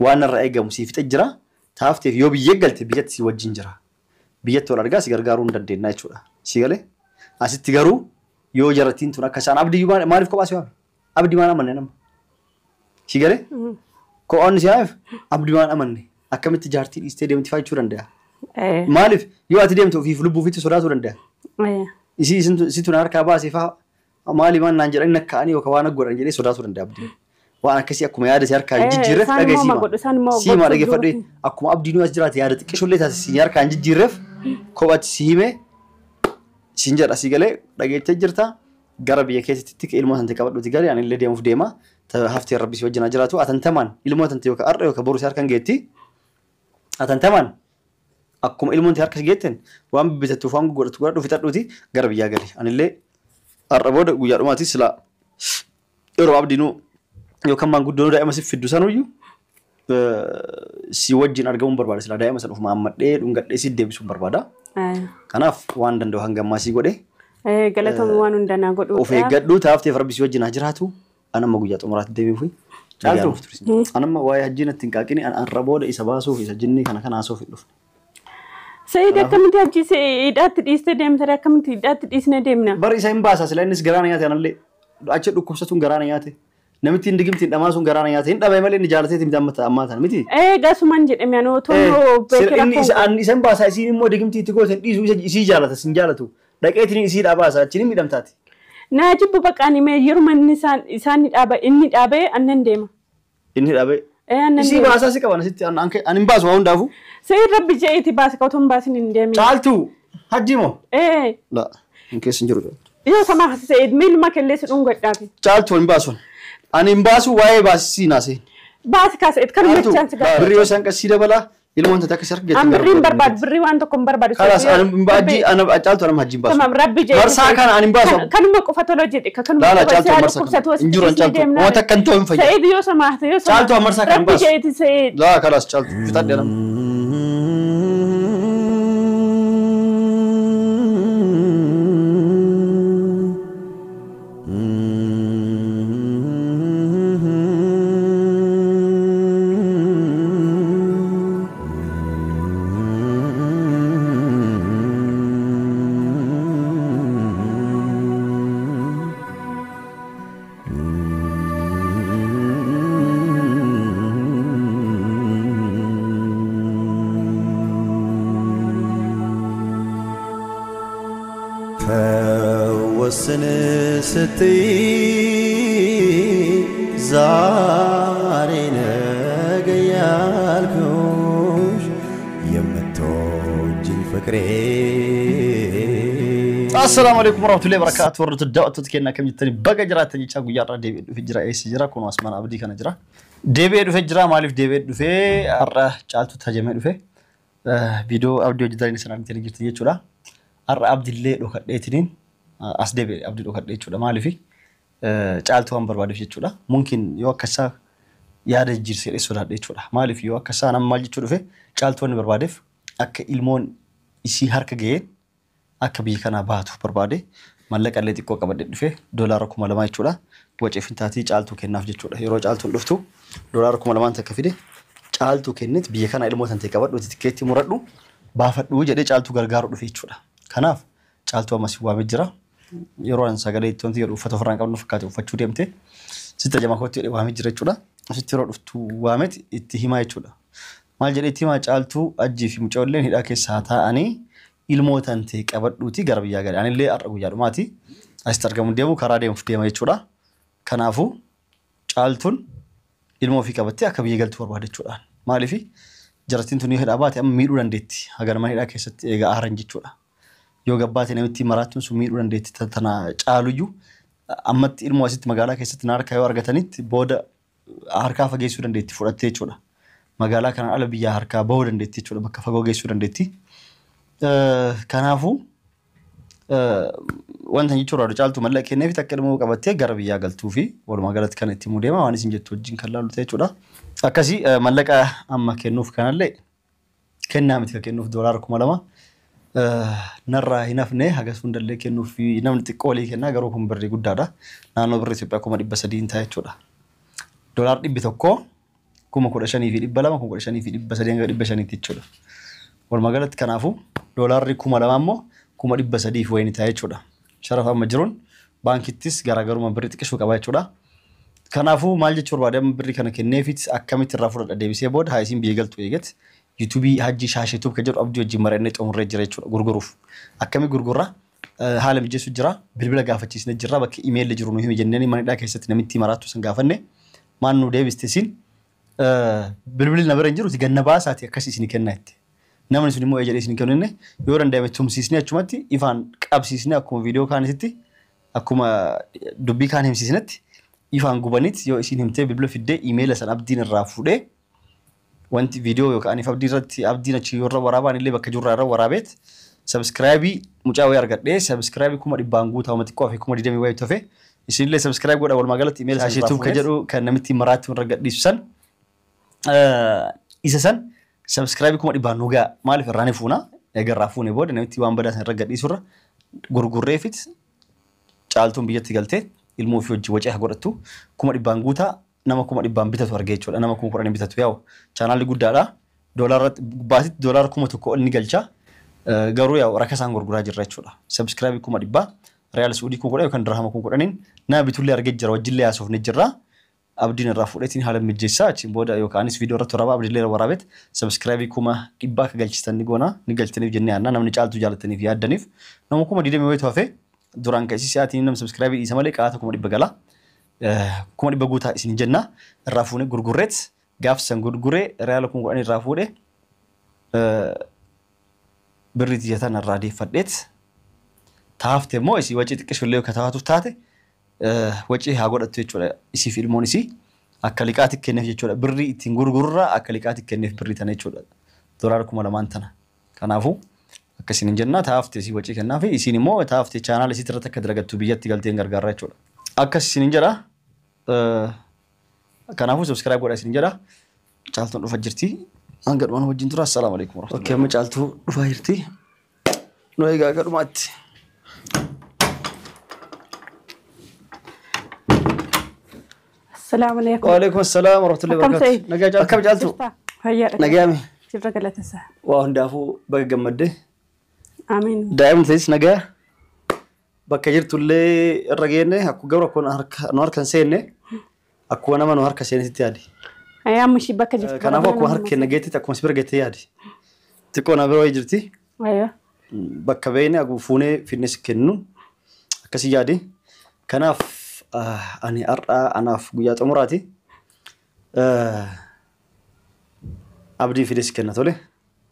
Waan narraa eegamu sii fixe jira. Taafteef yoo biyya galte biyyatti si wajjin jira. Biyyatti wal argaa si gargaaruu hin dandeenya jechuudha. Si galee? Asitti garuu yoo jarattiin tun akka isaan abdii maaliif kophaa si waame? Abdii maal amanne nama? Si galee? Kophaan si waameef abdii maal amanne? Akkamitti jaartii dhiistee deemti fa'aa jechuu danda'a? Maaliif yoo ati deemte ofiif lubbuu ofiitti sodaatuu danda'a? Isii isitu na harkaa baasee fa'aa maali maal naan jedhanii nakkaa'anii yookaan waan godhan jedhee sodaatuu danda'a abdiin. Waan akkasii akkuma yaada si harkaa jijjiirreef dhaga'i siimaa. Siimaa dhaggeeffadhu akkuma abdiin as jiraate yaada xiqqishollee taasise si harkaa jijjiirreef kophatti si hime siin jedha si galee dhageettee jirta. Gara biyya keessatti ilmoo tante qabadhuuti galee ani illee deemuuf deema. Haftee rabbi si wajjin haa jiraatu. Atantamaan ilmoo tante yookaan har'a yookaan boru si harkaan geetti. Atantamaan akkuma ilmoon harka si geetten waan bitattuuf waan godhatu godhadhu fixadhuuti gara biyyaa gali. Anillee har'a booda guyyaa dhumaati silaa yeroo abdiinuu yookaan maanguddoon daa'ima si fiddu sanuyyuu si wajjin argamuun barbaada silaa daa'ima sana ofuma hammadhee dhungadhee si deebisuun barbaada. Kanaaf waan danda'u hanga ammaa si godhe. Galatoomii waan hundanaa godhu. Of eeggadhu taafteef rabbi si wajjin haa jiraatu. An amma guyyaa xumuraatti deebi'uufi. Caaltuu. An amma waa'ee hajjii natti hin qaaqini an har'a booda isa baasuuf isa jinnii kana kana haasoof hin dhufne. Sa'iid akkamitti hajjii hidhaatti dhiistee deemta akkamitti hidhaatti dhiisnee deemna? Bar isa hin baasa sila innis garaana nyaate anallee achi dhukkubsatuun garaana nyaate. Namitti hin digimtiin dhamaasuun garaana nyaate hin dhabee malee inni jaalateeti miti amma ammaa tana miti. Gaasumaan jedhame ani otoo beekee Inni isa isa hin baasa isiin immoo digimtii itti goote hin dhiisu isa isii jaalata sin jaalatu. Dhaqeetiin isii dhabaa achiin hin miidhamtaati. Naa jibbu bakka ani mee yeruma inni isaan isaan dhaaba inni dhaabee annan deema. Inni dhaabee. Annan Isii deema. baasaa si qaban asitti ani hin baasu waa hundaafuu. Sa'iid rabbi je'eeti baasa ka otoo hin baasin hin deemin. Caaltuu hajji moo? La hin keessa hin jiru. Yoo sama Sa'iid miiluma kellee si dhungadhaafi. Caaltuu hin baasu. Ani hin baasu waa'ee baasisii naasee. Baasi kaa Sa'iid kanuma jechaan si gaafadha. Birrii yoo isaan qasii dabalaa ilmoon tante akka sarki An birrii hin barbaadu birrii waan tokko hin barbaadu. Kalaas ani hin hajji ana caaltuu anam hajji hin baasu. Tamam rabbi je'eeti. Marsaa kana ani hin baasu. Kanuma qofa tola jedhe kanuma Laala caaltuu marsaa kana hin jiru an caaltuu waan takka hin ta'u hin fayyadu. Sa'iid yoo sama yoo sama. Caaltuu marsaa kana hin Rabbi baasu. je'eeti Sa'iid. Laa kalaas caaltuu fixadhe anam. ፈወስን ስትይ ዛሬ ነገ ያልኩሽ የምትወጂኝ ፍቅሬ። Assalamu alaikum warahmatullahi wabarakatuh. Warroota daawwattoota keenyaa kam jirtanii baga jiraattan jechaa guyyaa har'aa deebi'ee dhufee jira. Eessa jira? Kun Asmaan Abdii kana jira. Deebi'ee dhufee jira. Maaliif deebi'ee dhufee? Har'a caaltuu tajamee dhufe. Viidiyoo abdii hojjetan sana argitanii jirti jechuudha. Har'a abdiillee dhokadheetiniin as deebi'e abdii dhokadhee jechuudha. Maaliif caaltuu waan barbaadeef jechuudha. Mumkin yoo akkasaa yaada jijjiirsee sodaadhe jechuudha. Maaliif yoo akkasaa nama maal jechuu dhufe caaltuu waan barbaadeef akka ilmoon isii harka ga'ee akka biyya kanaa baatu barbaade mallaqa illee xiqqoo qabadhe dhufe $2000 jechuudha. Wacee fintaatii caaltuu kennaaf jechuudha. Yeroo caaltuun dhuftu $2000 takka fide caaltuu kennet biyya kana ilmoo tantee qabadhu tikkeetti muradhu baafadhu jedhee caaltuu gargaaru dhufe jechuudha. Kanaaf caaltuu ammas waamee jira. Yeroo an sagalee itti wanti jedhu uffata ofirraa hin qabnu fakkaate uffachuu deemte sitti ajamaa kootti jedhee waamee jira jechuudha. Asitti yeroo dhuftu waamet itti himaa jechuudha. Maal jedhee itti himaa caaltuu ajjii fi mucoolleen hidhaa keessa haa taa'anii ilmoo tantee qabadhuuti gara biyyaa gale. Anillee har'a guyyaa dhumaati. Asitti argamuun deemu karaa deemuuf deema jechuudha. Kanaafuu caaltuun ilmoo ofii qabattee akka biyya galtu barbaada jechuudha. Maaliif jarattiin tun yoo hidhaa baate amma miidhuu dandeetti. Haga nama hidhaa keessatti egaa aaran jechuudha. Yoo gabbaate namitti maraattuun sun miidhuu dandeetti. Tana caaluyyuu ammatti ilmoo asitti magaalaa keessatti na harkaa yoo argatanitti booda harkaa fageessuu dandeetti fudhattee jechuudha. Magaalaa kanaan ala biyyaa harkaa bahuu dandeetti jechuudha. Bakka fagoo geessuu dandeetti. Kanaafuu wanta jechuun caaltuu mallaqa kenneef takka ilmoo qabattee gara biyyaa galtuu fi walumaa galatti kan itti himuu deema waan isin jettu wajjin kan laallu ta'e jechuudha. Akkasii mallaqa amma kennuuf kanallee kennaa miti kan kennuuf $2000 narraa hin hafne hagas hundallee kennuuf namni xiqqoo walii kennaa garuu kun birrii guddaadha. Naannoo birrii Itoophiyaa 300,000 ta'a jechuudha. $100 15,200, 15,300 hanga 500 jechuudha. Walumaa galatti kanaafuu doolaarri 2,000 immoo 300,000 fi wayini ta'a jechuudha. Sharafa amma jiruun baankittis garaagarummaa birrii xiqqishuu qaba jechuudha. Kanaafuu maal jechuu barbaade amma birrii kana kenneefit akkamitti irraa fudhadha deebisee booda haa isiin biyya galtu eegatti yuutuubii Hajji Shaashee Tuub kan jedhu Abdii wajjin mari'annee xumurree jira jechuudha gurguruuf. Akkami gurgurra haala mijeessu jira, bilbila gaafachiisne jira, bakka imeelli jiru nu himi jenneen manidhaa keessatti namitti maraattu san gaafanne maan nu deebiste isiin bilbilli na bira hin jiru ganna baasaati akkas isin kennaa itti. Namni sun immoo jedhee isin kennu inni yoo danda'ame tumsiisnee achumatti ifaan qabsiisnee akkuma viidiyoo kaanisitti akkuma dubbii kaan himsiisnetti ifaan gubanitti yoo isin himtee bilbila fiddee imeela san Abdiin irraa fuudhee wanti viidiyoo yookaan aniif Abdii irratti Abdiin achi yoo irra waraabaan illee bakka jirraa irra waraabeet sabskraayibii mucaa wayii argadhee sabskraayibii 100,000 guutaa uma xiqqoo fi 20,000 wayii tofe isinillee sabskraayib godha. Walumaa galatti imeela san irraa fuudhee jedhu kan namitti maraatti irra gadhiisu san isa san sabskraayibii 100,000 nu ga'a. Maaliif irraa ni fuuna? Egaa irraa fuune booda namitti waan badaa san irra gadhiisu irra gurgurreefit Caaltuun biyyatti galtee ilmoo ofii wajjin wacee haa godhattu. 100,000 guutaa nama 100,000 bitatu argee jechuudha. Nama 10,000 bitatu yaa'u chaanaalli guddaadha. Doolaara baasitti doolaara 1,000 ol ni galcha. Garuu yaa'u rakasaan gurguraa jirra jechuudha. Sabskraayibii 100,000 riyaala Suudii 10,000 yookaan dirhama 10,000 nama bitullee argee jira, wajjillee haasofne jirra. Abdiin irraa fuudheetiin haala mijeessaa achiin booda yookaanis viidiyoo irratti waraabaa Abdiillee waraabeet sabskraayibii 100,000 akka galchitan ni goona, ni galchitaniif jennee yaadna. Namni Caaltuu jaalataniif yaaddaniif nama 20,000 wayitu hafee duraan kan isii sa'aatiin nama sabskraayibii dhiisa malee qaata 100,000 gala. 100,000 guutaa isin jenna irraa fuunee gurgurreet gaaf san gurguree riyaala 10,000 irraa fuudhee birrii tiyya tana irraa deeffadheet taafte immoo isii wacii xiqqishu illee akka taatuuf taate wacii haa godhattu jechuudha. Isiif ilmoon isii akka liqaatti kenneef jechuudha. Birrii ittiin gurgurraa akka liqaatti kenneef birrii tana jechuudha. Doolaara 2,000 tana. Kanaafuu akkasiin hin jenna taafte isii wacii kennaa fi isiin immoo taafte chaanaala isiitti irratti akka dalagattu biyyatti galteen gargaarra jechuudha. Akkas isin hin jedha. Kanaafuu subscribe godhaa isin jedha. Caaltuun dhufa jirti. Hanga dhumaan wajjin tura. Assalaamu alaikum warahmatullahi. Okay, amma Caaltuu dhufaa jirti. Nu eegaa akka dhumaatti. Assalaamu alaikum. Waalaikum assalaam warahmatullahi Akkam wabarakatuh. ta'e? Nagaa Caaltuu. Akkam Caaltuu? Jirtaa? Fayyaadha. Nagayaami. Jirra galatasaa. Waa hundaafuu baga gammadde. Amiin. Daa'imni ta'is nagaa. Bakka jirtullee irra geenne akkuma garuu akkuma harka nu harka hin seenne akkuma nama nu harka seenetti yaadi. Ayyaa ishii bakka jirtu. Kanaafuu akkuma harka keenya geettitti akkuma si bira geettee yaadi. Xiqqoo na bira wayii jirti. Ayyaa. Bakka beekne akkuma fuunee fidnee si kennu akkasii yaadi. Kanaaf ani har'a anaaf guyyaa xumuraati. Abdii fidee si kenna tole.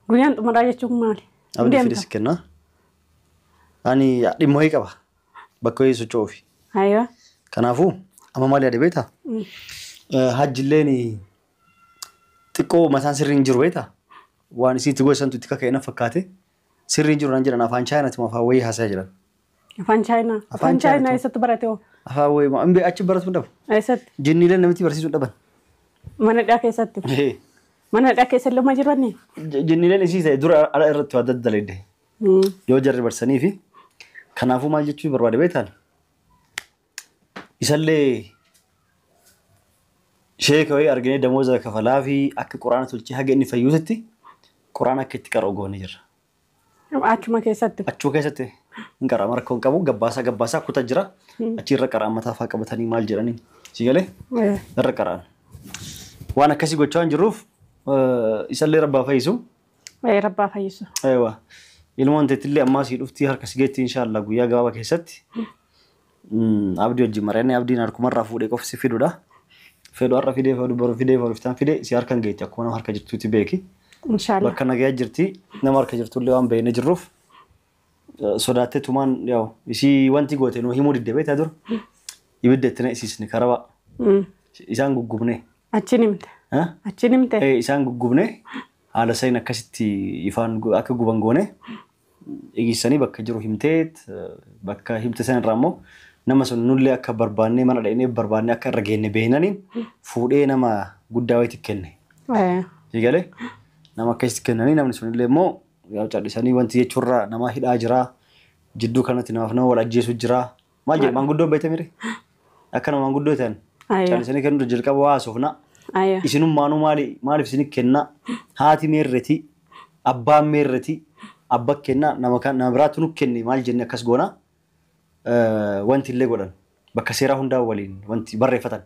Guyyaan xumuraa jechuun maali? Abdii fidee si kenna. Ani dhimma wayii qaba. Bakka wayii socho'uufi. Ayyaa. Kanaafuu amma maal yaade beektaa? Hajjilleen xiqqoo mataan sirrii hin jiru beektaa? Waan isin itti gosantu itti kaka'e na fakkaate sirrii hin jiru naan jedhan afaan Chaayinaatti afaan wayii haasaa jiran. Afaan Chaayinaa. Afaan Chaayinaa eessatti barate hoo? Afaan wayii achi baratu hin dhabu. Eessatti? Jinniileen namitti barsiisuu hin dhaban. Mana hidhaa keessatti. Mana hidhaa keessa illee ma jirani? Jinniileen isii ta'e dura ala irratti waa daddaleedde. Yoo jarri barsanii fi kanaafuu maal jechuu barbaade beektaan? Isallee sheeka wayii arginee damooza kafalaa fi akka quraana tolchee haga inni fayyuutti quraana akka itti qara'u goonee jirra. Achuma keessatti. Achuma keessatti hin qara'ama rakkoo hin qabu gabbaasaa gabbaasaa kuta jira achi irra qara'an mataa fa'aa qabatanii maal jedhanii si galee irra qara'an. Waan akkasii gochaa hin jirruuf isallee rabbaa fayyisu. Rabbaa fayyisu. Eewa. Ilmoon teettillee ammaa sii dhuftii harka si geetti inshaallah guyyaa gabaabaa keessatti. Abdii wajjin mari'annee Abdiin harkumarraa fuudhee qofa si fidudha. Fedhu har'a fidee fedhu boru fidee fedhu iftaan fidee si harkan geetti akkuma nama harka jirtuutti beeki. Inshaallah. Bakka nagayaa jirti nama harka jirtullee waan beeknee jirruuf sodaattee tumaan yaa'u isii wanti goote nu himuu didde beektaa dura. Ibidda itti na isiisne karabaa. Isaan guggubne. Achiin himte. Achiin himte. Isaan guggubne haala sayin akkasitti ifaan akka guban goone eegisanii bakka jiru himtee bakka himte san irraa immoo nama sun nullee akka barbaannee mana dhaqnee barbaannee akka irra geenne beeknaniin fuudhee nama guddaa wayiitti kenne. Eegalee nama akkasitti kennanii namni sunillee immoo yaa callisanii wanti jechuurraa nama hidhaa jiraa jidduu kanatti namaaf nama wal ajjeesu jiraa maal jedhe maanguddoon beekte mire akka nama maanguddoo ta'an callisanii kennuu jalqaba waa haasofna. Ayya. Isinummaanuu maali maaliif isin kennaa haati meerreti abbaan meerreti abba kennaa nama kan nama biraatu nu kenne maal jenne akkas goona wanti illee godhan bakka seeraa hundaa waliin wanti barreeffatan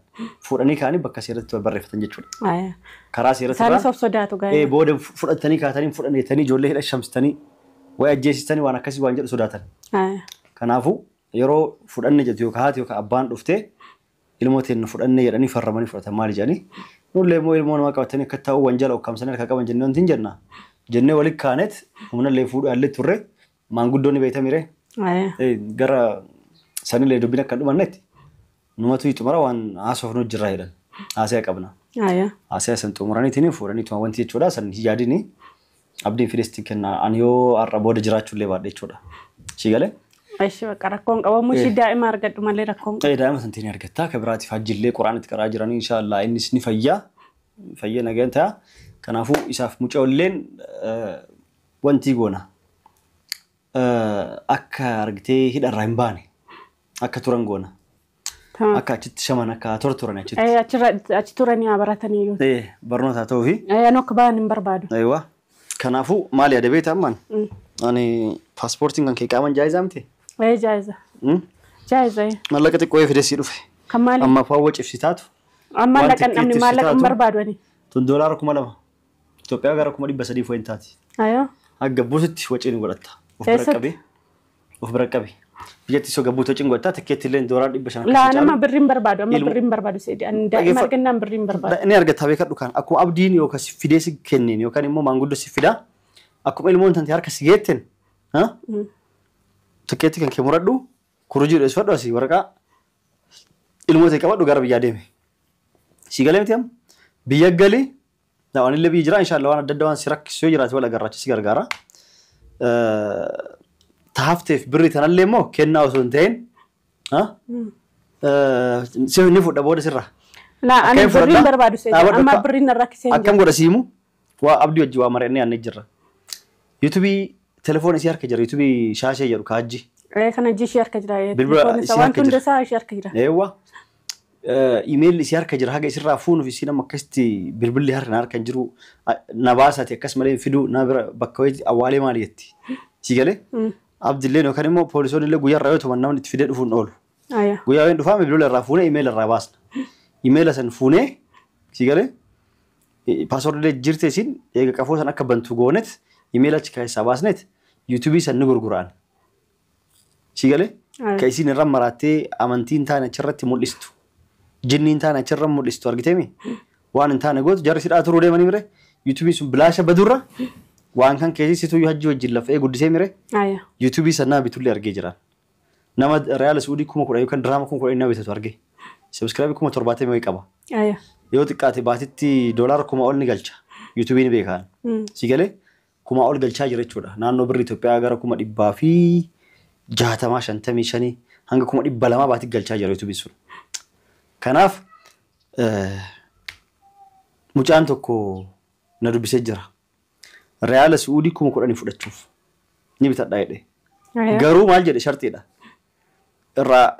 fuudhanii kaanii bakka seeratti barreeffatan jechuudha. Ayya. Karaa seeratti Isaanis of sodaatu gaa'ela. Booda fudhatanii kaatanii fudhanneetanii ijoollee hidha shamsitanii wayi ajjeesistanii waan akkasii waan jedhu sodaatan. Ayya. Kanaafuu yeroo fudhanne jettu yookaan haati yookaan abbaan dhuftee ilmoo teenya fudhanne jedhanii farramanii fudhatan maali jedhanii nullee immoo ilmoo namaa qabatanii akka taa'u wanjala ukkaamsanii harka qaban jennee wanti hin jenna. Jennee walitti kaanet humnallee fuudhuu yaallee turre maanguddoonni beektamiree Ayya. gara sanillee dubbiin akka hin dhumannetti numatu xumura waan haasofnu jirra jedhan haasa'aa qabna. Ayya. Haasa'aa san xumuraniitiin fuudhaniituma wanti jechuudha san hin yaadini abdiin fideesti kenna ani yoo har'a booda jiraachuullee baadhe jechuudha. Si galee? Ishi bakka rakkoon qabamu ishii daa'ima argadhu malee rakkoon qabu. Daa'ima santiin argattaa akka biraatiif hajjillee quraanitti qaraa jiranii inshaallah innis ni fayyaa fayyee nagaan ta'a. Kanaafuu isaaf mucaa'olleen wanti goona akka argitee hidharraa hin baane akka turan goona. Tamam. Akka achitti shaman akka tortoran achitti. Achirra achi turanii haa baratanii yoo. Barnoota haa ta'uu fi. Ani akka ba'an hin barbaadu. Aywa. Kanaafuu maali yaada beektaa ammaan? Ani paaspoortiin kan kee qaaman jaayizaa miti? Jaayiza. Jaayiza. Maallaqa xiqqoo fidee sii dhufe. Kan maali? Amma faawwa cibsitaatu. Amma Wanti maallaqa hin dhabne itti maallaqa hin taatu. barbaadu ani. Tun doolaara 2000. Itoophiyaa gara 300,000 wayin taati. Ayoo. Akka gabbuusitti wacii ni godhatta. Of bira Eessatti? qabi. Of bira qabi. Biyyatti isoo gabbuutu wacii ni godhatta. Tikkeetti illee doolaara 500 Laa akkasii nama caalu. birrii hin barbaadu amma Ilmu- birrii hin barbaadu seedi. Ani daa'ima Dhageeffa- argannaan birrii hin barbaadu. Ni argatta beekadhu kan akkuma abdiin yookaan si fidee si kenneen yookaan immoo maanguddoo si fidaa akkuma ilmoon tante harka si geetten tikkeetti kan kee muradhu kurujii dheessifadhu asii waraqaa ilmoo ta'e qabadhu gara biyyaa deeme. Si galee miti amma biyya galee waan illee biyya jira inshaallah waan adda addaa waan si rakkisu yoo jiraate wal agarra achi si gargaara. Taafteef birrii tanallee immoo kennaa osoo hin ta'in si ni fudha booda sirra. Laa ani Akkam birrii hin fudhadhaa? barbaadu seedi. Dhaabadhu Amma akka- birrii na rakkisee hin Akkam godha siimu waa abdii wajji waa mari'annee aanne jirra. Yuutuubii telefoon isii harka jira yuutuubii shaashee jedhu kaajji. jiru. Kana jishii harka jira. Bilbila Telefoon isaa isii wanti harka hunda jira. isaa ishii harka jira. Eewwa. Imeelli isii harka jira haga isirraa fuunuuf isii nama akkasitti bilbilli harka na harka hin jiru na baasaati akkas malee hin fiduu na bira bakka wayiitti awwaalee maali jetti. Si galee? Abdilleen yookaan immoo poolisoonni illee guyyaa irraa yoo tuman namni itti fidee dhufuun oolu. Ayya. Guyyaa wayiin dhufaa bilbila irraa fuunee imeela irraa baasna. Imeela san fuunee si galee paaswordii jirte isin eega qafoo san akka bantu goonet imeela achi keessaa baasnet yuutuubii san ni gurguraan. Si galee Ayya. ka isin irra maraattee amantii hin taane achirratti mul'istu. Jinni hin taane achirra mul'istu argiteemi. Waan hin taane gootu jarri sidhaa turuu deemanii mire yuutuubii sun bilaasha badurra waan kan keessi situu hajji wajjin lafee guddisee mire Ayya. yuutuubii san nama bitullee argee jiraan. Nama reyaala Suudii 10,000 yookaan diraama 10,000 nama bitatu argee. Sabiskiraabii 70,000 wayii qaba. Ayya. Yoo xiqqaate baatitti doolaara 1,000 ol ni galcha. Yuutuubiin beekaan. Si galee 1,000 ol galchaa jira jechuudha. Naannoo birri Itoophiyaa gara 160,000 55 hanga 200,000 baatitti galchaa jira yuutuubiin sun. Kanaaf mucaan tokko na dubbisee jira. Reyaala Suudii 10,000 fudhachuuf ni bitadhaa jedhe. Ayya. Garuu maal jedhe shartiidha. Irraa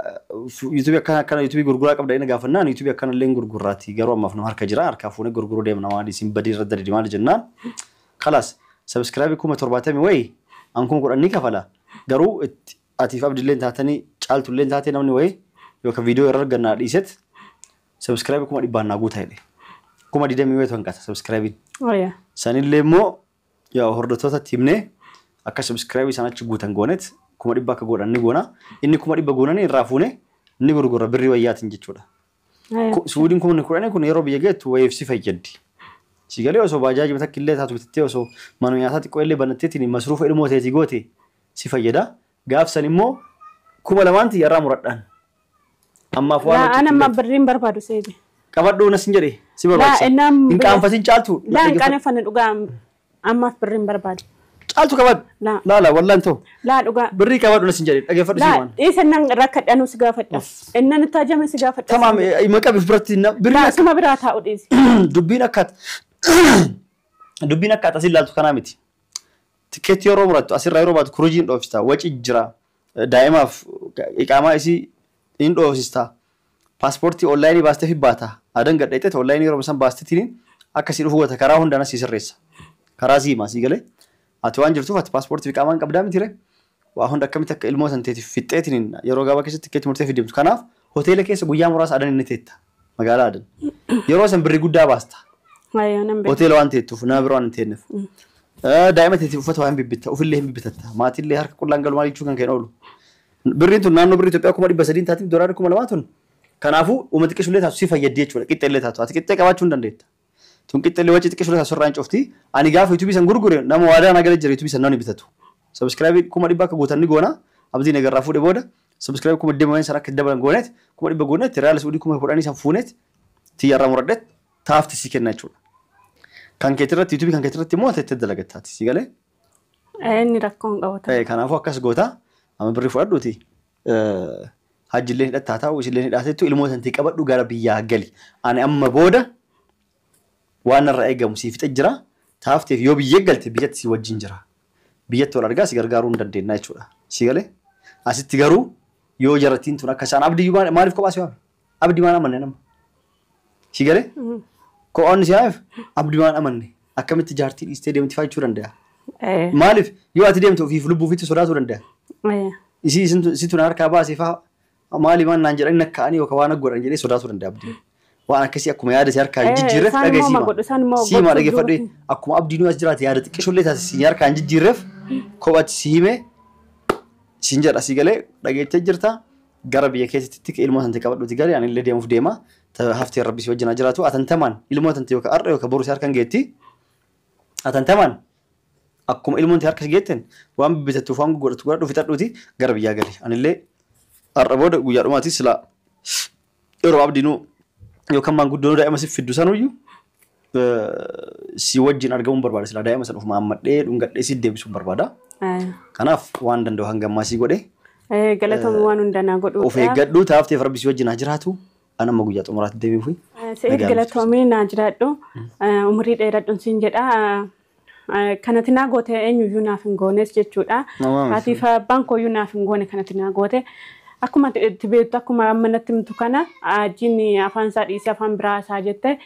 yuutuubii akkana akkana yuutuubii gurguraa qabda inni gaafannaan yuutuubii akkana illee gurgurraati garuu ammaaf nama harka jira harkaa fuunee gurguruu deemna maali isin badii irra dadidi maali jennaan. Kalaas sabiskiraabii 70,000 wayii an 10,000 ni kafala garuu atiif abdiillee taatanii caaltullee taatee namni wayii yookaan viidiyoo irra argannaa dhiiset sabiskiraabii 100,000 naa guutaa jedhe. 20,000 wayitu hanqata sabiskiraabiin. Ayya. Sanillee immoo yaa hordoftootatti himnee akka sabiskiraabii isaan achi guutan goonet 100,000 akka godhan ni goona. Inni 100,000 goonanii irraa fuune ni gurgurra birrii wayyaatiin jechuudha. Ayya. Suudiin 10,000 kun yeroo biyya geettu wayiif si fayyaddi. Si galee osoo baajaajii takka illee taatu bitattee osoo mana nyaataa xiqqoo illee banatteetiin masruufa ilmoo teetii goote si fayyada. Gaaf san immoo 2,000 irraa muradhaan. Ammaaf waan Laa ani hojjettu amma birrii hin barbaadu seedi. qabadhuu nas hin jedhe si Laa barbaachisa. innaan Hin qaanfatin caaltu. Laa hin qaanfanne dhugaa ammaaf birrii hin barbaadu. Caaltu qabadhu. Laa. Laala wallaan ta'u. Laa dhugaa. Birrii qabadhu nas hin jedhe dhaggeeffadhu si Laa waan. dhiisa nan rakkadhanuu si gaafadha. Innan itti ajame si gaafadha. Tamaam maqaa biratti birrii Laa suma biraa taa'u dhiisi. dubbiin akka dubbiin akka asii ilaaltu kanaa miti. Tikkeetti yeroo murattu asirraa yeroo baatu kurujii hin dhoofista waci jira daa'imaaf iqaamaa isii hin dhoofista paaspoortii onlaayinii baastee fi baata Adan gadheete onlaayinii yeroo san baasteetiin akkasii dhufu goota karaa hundaan asii sirreessa. Karaa siimaa sii galee ati waan jirtuuf ati paaspoortii fi qaamaan qabdaa miti ree. Waa hunda akkamitti akka ilmoo san teetiif fixxeetiin yeroo gabaabaa keessatti tikkeetti murtee fi deemtu. Kanaaf hoteela keessa guyyaa muraasa Adan inni teetta. Magaalaa Adan. Yeroo san birrii guddaa baasta. Hoteela waan teettuuf nama biroo waan hin teenneef. Daa'ima teetiif uffata waan bibbitta ofillee hin bibbitatta. Maatillee harka qullaan galu maal jechuu kan keen oolu. Birriin tun naannoo birrii Itoophiyaa 300,000 taatiif doolaarri 2,000 tun. Kanaafuu uummata xiqqeessullee taatu si fayyaddi jechuudha. Qixxeellee taatu. Ati qixxee qabaachuu hin dandeetta. Tun qixxeellee wajji xiqqeessullee taatu sirraa hin cufti. Ani gaafa yuutuubii san gurgure nama waadaa na galee jira yuutuubii san namni bitatu. Subscribe 100,000 akka guutan ni goona. Abdiin egarraa fuudhe booda subscribe 20,000 san akka dabalan gooneet 100,000 gooneet riyaala Suudii 10,000 san fuuneet tiyyarraa muradheet taafti si kenna jechuudha. Kan keetirratti yuutuubii kan keetirratti immoo teettee dalagattaati si galee. Inni rakkoo hin qabatu. Kanaafuu akkas goota amma birrii fudhadhuuti. Hajjillee hidhattaa taa'u isillee hidhaatettu ilmoo santii qabadhu gara biyyaa gali. Ani amma booda waan narraa eegamu sii fixe jira. Taafteef yoo biyya galte biyyatti si wajjin jira. Biyyatti wal argaa si gargaaruu hin dandeenya jechuudha. Si galee? Asitti garuu yoo jarattiin tun akka isaan abdii maaliif kophaa si waame? Abdii maan amanne nama? Si galee? Kophaan si waameef abdii maan amanne? Akkamitti jaartii dhiistee deemti fa'aa jechuu danda'a? Maaliif yoo ati deemte ofiif lubbuu ofiitti sodaatuu danda'a? Isii situ na harkaa baasee fa'aa maali maan naan jedhanii nakkaa'anii yookaan waan godhan jedhee sodaatuu danda'a abdiin. Waan akkasii akkuma yaada si harkaa hin jijjiirreef dhagaye siimaa. Siimaa dhageeffadhee akkuma abdiin as jiraate yaada xiqqeessullee taasise harkaa hin jijjiirreef kophaatti si himee siin jedha si galee dhageettee jirta. Gara biyya keessatti ilmoo tante qabadhuuti galee ani illee deemuuf deema. Haftee rabbi si wajjin haa jiraatu. Atantamaan ilmoo tante yookaan har'a yookaan boru si harkaan geetti. Atantamaan akkuma ilmoon tante harka si geetten waan bitattuuf waan godhatu godhadhu fixadhuuti gara biyyaa gali. Ani illee har'a booda guyyaa dhumaati silaa yeroo abdiinuu yookaan maanguddoon daa'ima si fiddu sanuyyuu si wajjin argamuun barbaada. Silaa daa'ima sana ofuma hammadhee dhungadhee si deebisuun barbaada. Kanaaf waan danda'u hanga ammaa si godhe. Galatoomii waan hundanaa godhu. Of eeggadhu taafteef rabbi si wajjin haa jiraatu. Ani amma guyyaa xumuraatti deebi'uufi. Se'id galatoomii naa jiraadhu. Umurii dheeradhuun siin jedha. Kanatti naa goote eenyuyyuu naaf hin goones jechuudha. Haatiif abbaan kooyyuu naaf hin goone kanatti naa goote. Akkuma itti beektu akkuma amma natti himtu kana ajiin afaan isaa dhiisee afaan biraa isaa jette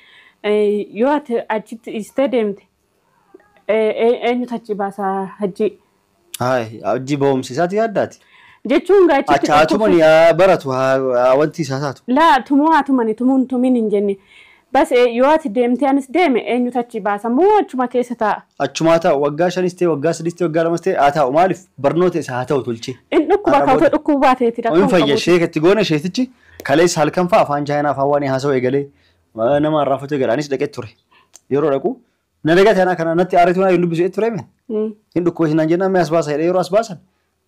yoo ati achitti dhiistee deemte eenyutu achi baasaa hajji? Hajji ba'umsi isaati yaaddaati. Jechuun gaachitti. Achi haatumani haa baratu haa wanti isaa taatu. Laa tumuu haatumani tumuun tumiin hin jenne. Bas yoo ati deemtee anis deeme eenyutu achi baasa moo achuma keessa taa'a? Achumaa taa'u waggaa 5 ta'e waggaa 3 ta'e waggaa 2 ta'e haa taa'u maaliif barnoota isaa haa ta'u tolchee. Inni dhukkuba kaawwatee dhukkuba baateeti rakkoo qabu. Fayya sheekatti goone sheetichi kaleessa halkan fa'a afaan chaayinaa afaan waan haasa'u eegalee nama arraafatee eegale anis dhaqee ture. Yeroo dhaqu na dhaqate ana kana natti aareetu na dubbisu ture mee. Inni dhukkuba isin jennaan mee as baasa jedhee yeroo as baasan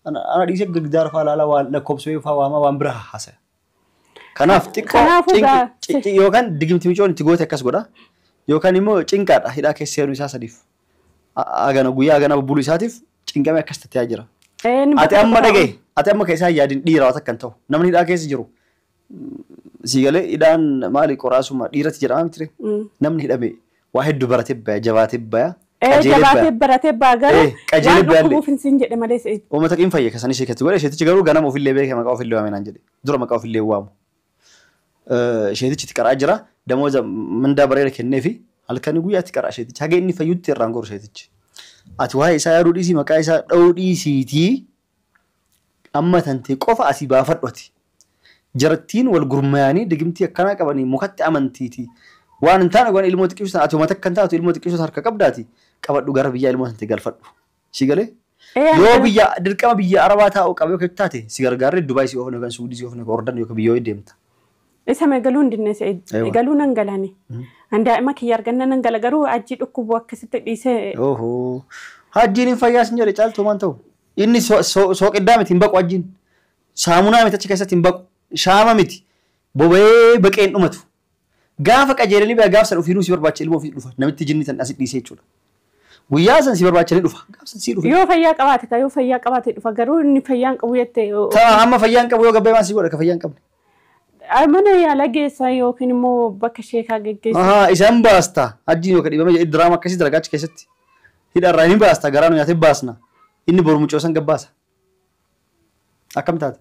ana dhiisee gagdaara fa'a laala waan lakkoobsee fa'a waama waan biraa haasa'e. Kanaaf xiqqoo yookaan digimti micoon itti goote akkas godha yookaan immoo cinqaadha hidhaa keessa seenuu isaa sadiif agana guyyaa agana bubbuluu isaatiif cinqamee akkas tattee jira. Ati amma dhagaye ati amma keessaa yaadin dhiira waan akkan ta'u namni hidhaa keessa jiru si galee hidhaan maali qoraasuma dhiiratti jedhama miti namni hidhame waa hedduu baratee baya jabaatee baya. Jabaatee baratee baya garuu waan dhukkubuuf hin jedhe malee. Uummata qiin fayya kasanii sheekatti godhe sheetichi garuu ganama ofillee beekee maqaa ofillee waame naan jedhe dura maqaa ofillee waamu. Sheetichi itti qaraa jira damooza mindaa bareeda kenneefi halkanii guyyaa itti qaraa sheetichi haga inni fayyutti irraan goru sheetichi. Ati waa'ee isaa yaaduu dhiisii maqaa isaa dha'uu dhiisiitii amma tantee qofa asii baafadhu ati. Jarattiin wal gurmaa'anii digimtii akkanaa qabanii mukatti amantiiti. Waan hin taane ilmoo xiqqeessu ati uummata akka hin taatu ilmoo xiqqeessu harka qabdaati qabadhu gara biyyaa ilmoo tantee galfadhu. Si galee? Yoo biyya dirqama biyya Arabaa taa'u qabee yookiin taate si gargaarree Dubaay si oofne yookaan Suudii si oofne yookaan Ordaan yookaan biyyoo deemta. Isa mee galuu hin dinne Se'id. Galuu nan galani. An daa'ima kiyya arganna nan gala garuu hajji dhukkubu akkasitti dhiisee. Ohoo. Hajjiin hin fayyaas hin jedhe caaltuu maan ta'u. Inni sooqiddaa miti hin baqu hajjiin. Saamunaa miti achi keessatti hin baqu. Shaama miti. Boba'ee baqee hin dhumatu. Gaafa qajeelanii baya gaaf san ofiinuu si barbaacha ilmoo ofii dhufa. Namitti jinni san asitti dhiisee jechuudha. Guyyaa san si barbaachanii dhufa. Gaaf san si dhufa. Yoo fayyaa qabaate ka yoo fayyaa qabaate dhufa garuu inni fayyaa hin qabu jettee. Ta'a amma fayyaa hin qabu yoo gabbee maal si godha ka fayyaa hin qabne. Mana yaala geessaa yookiin immoo bakka sheekaa geggeessaa. Ahaa isaan baasta. Hajjiin yookaan dhibame jedhee diraama akkasii dalagaa achi keessatti. Hidha irraa ni baasta garaa nu nyaatee baasna. Inni boru mucoo san gabbaasa. Akkam taate?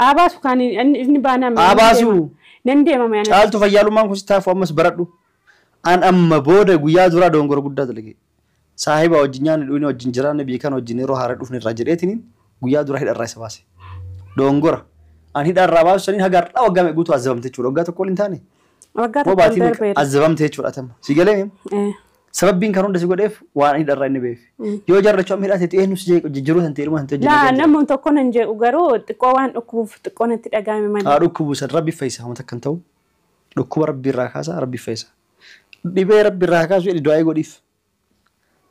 Abaasu kan inni baanaa. Abaasu. Nan deemame ani. Caaltu fayyaalummaan kun si taafu ammas baradhu. An amma booda guyyaa duraa dongora guddaa dalage. Saahiba wajjin nyaanni dhuyne wajjin jiraanne biyya kana wajjin yeroo haaraa dhufne irraa jedheetiniin guyyaa duraa hidha irraa isa baase. Dongora. An hidha irraa baasu saniin haga har'aa waggaa meeqa guutuu azabamte jechuudha. Waggaa tokko waliin taane. Waggaa Moo tokko baatii meeqa darbeera. azabamte jechuudha tamma. Si galee sababbiin kan hunda si godheef waan hidha irraa inni beef. Yoo jarrachuu amma hidhaa ta'e eenyu si jeequ jijjiiruu san ta'e ilmoo san ta'e Laa hojii namni tokko nan jeequ garuu xiqqoo waan dhukkubuuf xiqqoo natti dhagahame malee. Haa dhukkubu san rabbi fayyisa hamma takkan ta'u. Dhukkuba rabbi irraa kaasa rabbi fayyisa. Dhibee rabbi irraa kaasu jedhi du'aa godhiif.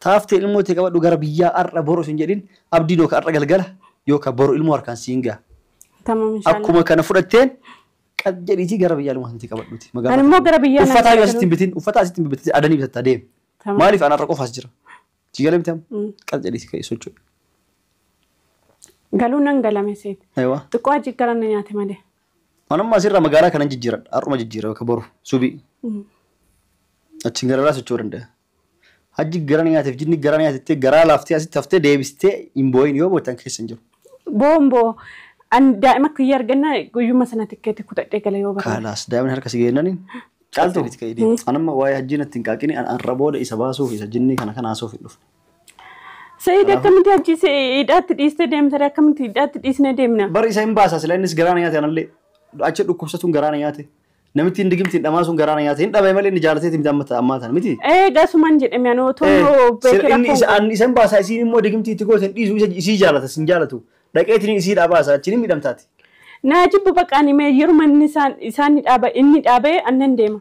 Taaftee ilmoo ta'e qabadhu gara biyyaa har'a boru sin jedhin abdiin yookaan har'a galgala yookaan boru ilmoo harkaan siin gaha. Tamam inshallah. Akkuma kana fudhatteen qad jedhiitii gara biyyaa ilmoo sanatti qabadhuuti. Ani immoo gara biyyaa Uffata naan yoo asitti hin bitin uffata asitti hin bitin adanii bitatta deemi. Tamam. Maaliif an har'a qofaas jira? Si galee bitama? Qad jedhiitii ka'ee socho'u. Galuu nan galame seeti. Aywa. Xiqqoo achi gara na nyaate malee. Waan amma asirraa magaalaa kanan jijjiiradha. Har'uma jijjiira yookaan boru subii. Achiin gara biraa socho'uu danda'a. Hajji gara nyaateef jinni gara nyaatettee garaa laaftee asitti haftee deebistee hin boo'in yoo boottan keessa hin jiru. Bomboo an daa'ima kiyya arganna guyyuma sana tikkeetti kutadhee gala yoo barbaade. Kaalaas daa'imni harka si geennaniin caaltu. An amma waa'ee hajjii natti hin qaaqini an har'a booda isa baasuuf isa jinni kana kana haasoof hin dhufne. Sa'iid akkamitti hajji hidhaatti dhiistee deemta akkamitti hidhaatti dhiisnee deemna? Bari isa hin baasa sila innis garaa na nyaate anallee achi dhukkubsatuun garaa na nyaate. Namitti hin digimti hin dhamaasuun garaa na nyaate hin dhabee malee inni jaalateeti miti amma ammaa tana miti. Ee gasumaan jedhame ani otoo beekee Inni isa an isa hin baasa isiin immoo digimti itti goote hin dhiisu isa isii jaalata sin jaalatu. Dhaqeetiin isii dhabaa achiin hin miidhamtaati. Naa jibbu baqaan himee yeruma inni isaan dhaaba inni dhaabee annan deema.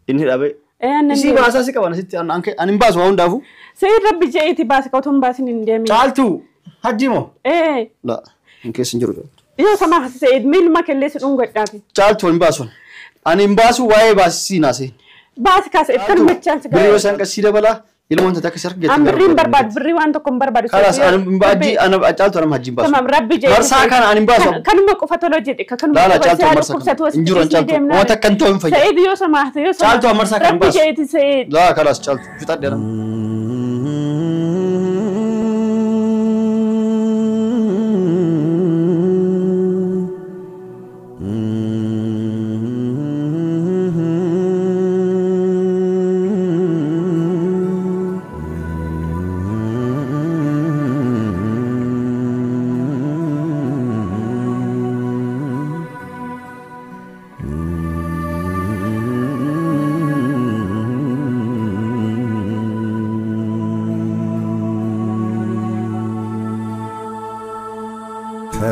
Inni dhabee. Ee annan Isii deema. baasaa si qaban asitti an hin baasu waa hundaafuu. Sa'iid rabbi je'eeti baasa otoo hin baasin hin deemin. Caaltu hajji moo? Ee La hin keessa hin jiru. yoo sama Sa'iid miiluma kelleessi dhungadhaafi. Caaltu hin baasu. Ani hin baasu waa'ee baasisii naasee. Baasi kaasa kanuma chaansi Birrii yoo isaan qasii dabalaa ilmoon takka si argate. An birrii hin barbaadu birrii waan tokko hin barbaadu. Kalaas ani hajji ana caaltu anam hajji hin baasu. Tamam rabbi je'eeti. Marsaa kana ani hin baasu. Kanuma qofa tola jedhe kanuma Laala caaltu marsaa kana. Hin jiru an caaltu. Waan takka hin ta'u hin fayyadu. Sa'iid yoo sama yoo sama. Caaltu marsaa kana hin Rabbi baasu. je'eeti Sa'iid. Laa kalaas caaltu fixadhe anam.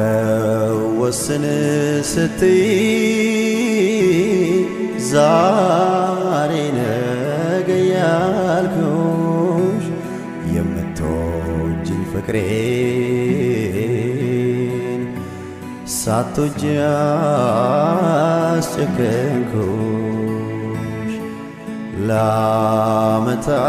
ተወስን ስትይ ዛሬ ነገ ያልኩሽ የምትወጂኝ ፍቅሬን ሳትወጂ አስጨከንኩሽ ለዓመታት